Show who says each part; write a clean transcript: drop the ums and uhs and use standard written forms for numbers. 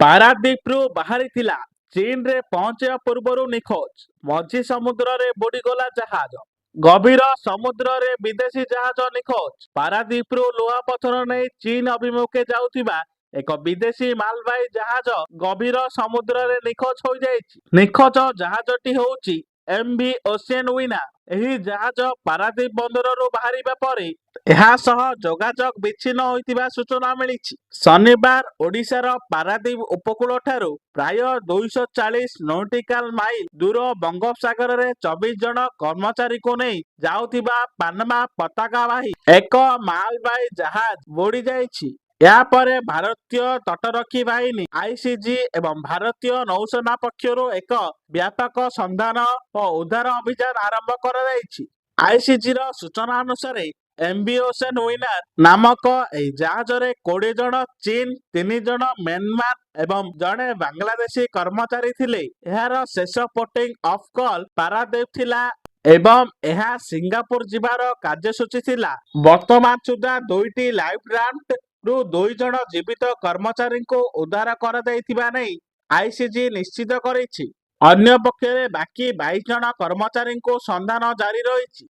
Speaker 1: ପାରାଦ୍ୱୀପରୁ ବାହାରିଥିଲା, ଚୀନରେ ପହଞ୍ଚିବା ପୂର୍ବରୁ ନିଖୋଜ। ମଝି ସମୁଦ୍ରରେ ବୁଡ଼ିଗଲା ଜାହାଜ। ଗଭୀର ସମୁଦ୍ରରେ ବିଦେଶୀ ଜାହାଜ ନିଖୋଜ। ପାରାଦ୍ୱୀପରୁ ଲୁହାପଥର ନେଇ ଚୀନ ଅଭିମୁଖେ ଯାଉଥିବା ଏକ ବିଦେଶୀ ମାଲବାହୀ ଜାହାଜ ଗଭୀର ସମୁଦ୍ରରେ ନିଖୋଜ ହୋଇଯାଇଛି। ନିଖୋଜ ଜାହାଜଟି ହେଉଛି ଏମଭି ଓସିଆନ ୱିନାର। ଏହି ଜାହାଜ ପାରାଦ୍ୱୀପ ବନ୍ଦରରୁ ବାହାରିବା ପରେ ଏହା ସହ ଯୋଗାଯୋଗ ବିଚ୍ଛିନ୍ନ ହୋଇଥିବା ସୂଚନା ମିଳିଛି। ଶନିବାର ଓଡ଼ିଶାର ପାରାଦ୍ୱୀପ ଉପକୂଳ ଠାରୁ ପ୍ରାୟ 240 ନଟିକାଲ ମାଇଲ ଦୂର ବଙ୍ଗୋପସାଗରରେ 24 ଜଣ କର୍ମଚାରୀଙ୍କୁ ନେଇ ଯାଉଥିବା ପାନାମା ପତାକାବାହୀ ଏକ ମାଲବାହୀ ଜାହାଜ ବୁଡ଼ି ଯାଇଛି। ଏହାପରେ ଭାରତୀୟ ତଟରକ୍ଷୀ ବାହିନୀ, ଆଇସିଜି ଏବଂ ଭାରତୀୟ ନୌସେନା ପକ୍ଷରୁ ଏକ ବ୍ୟାପକ ସନ୍ଧାନ ଓ ଉଦ୍ଧାର ଅଭିଯାନ ଆରମ୍ଭ କରାଯାଇଛି। ଆଇସିଜିର ସୂଚନା ଅନୁସାରେ, ଏମଭି ଓସେନ ୱିନାର ନାମକ ଏହି ଜାହାଜରେ 20 ଜଣ ଚୀନ, ତିନି ଜଣ ମ୍ୟାନମାର ଏବଂ ଜଣେ ବାଂଲାଦେଶୀ କର୍ମଚାରୀ ଥିଲେ। ଏହାର ଶେଷ ପୋର୍ଟ ଅଫ୍ କଲ୍ ପାରାଦ୍ୱୀପ ଥିଲା ଏବଂ ଏହା ସିଙ୍ଗାପୁର ଯିବାର କାର୍ଯ୍ୟସୂଚୀ ଥିଲା। ବର୍ତ୍ତମାନ ସୁଦ୍ଧା ଦୁଇଟି ଲାଇଫ ରାଫ୍ଟ ରୁ ଦୁଇ ଜଣ ଜୀବିତ କର୍ମଚାରୀଙ୍କୁ ଉଦ୍ଧାର କରାଯାଇଥିବା ନେଇ ଆଇସିଜି ନିଶ୍ଚିତ କରିଛି। ଅନ୍ୟପକ୍ଷରେ ବାକି 22 ଜଣ କର୍ମଚାରୀଙ୍କୁ ସନ୍ଧାନ ଜାରି ରହିଛି।